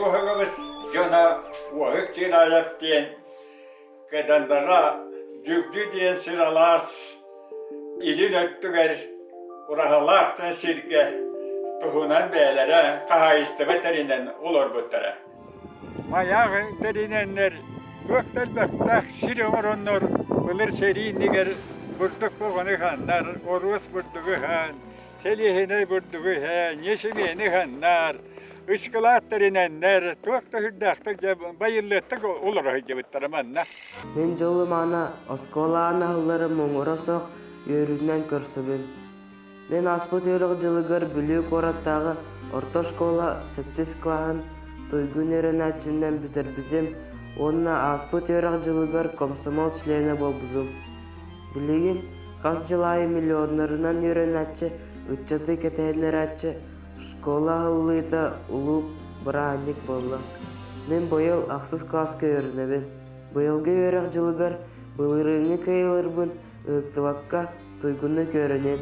Уоһугабыс дьоно Уоһук Чыынаайап диэн Кыдандаҕа Дьүгдьү диэн сир алаас илин өттүгэр Ураһалаах диэн сиргэ туһунан бэйэлэрэ хаһаайыстыба тэринэн олорбуттара. Майаах тэринэннэр туох да элбэхтээх сир оҥороннор былыр сэрии иннигэр бурдук бөҕөнү ыһаннар, оруос бурдугу ыһан, сэлиэһинэй бурдугу иһэн, ньэчимиэни ыһаннар, ыскылаат тэринэннэр туох да сүрдээхтик дьэ байыллыаттык олоро сылдьыбыттара манна. Мин дьолум аана оскуола аана аһыллара муҥура суох үөрүүнэн көрсөбүн. Мин ааспыт үөрэх дьылыгар Бүлүү куораттааҕы орто оскуола сэттис кылааһын туйгун үөрэнээччинэн бүтэрбитим уонна ааспыт үөрэх дьылыгар комсомол членэ буолбутум. Билигин хас дьыл аайы миллионнарынан үөрэнээччи, ыччаты кэтэһиннэрээччи школа аһыллыыта улуу бырааһынньык буолла. Мин быйыл ахсыс кылааска үөрэнэбин. Быйылгы үөрэх дьылыгар былырыыҥҥы кыайыыларбын ыһыктыбакка туйгуннук үөрэниэм.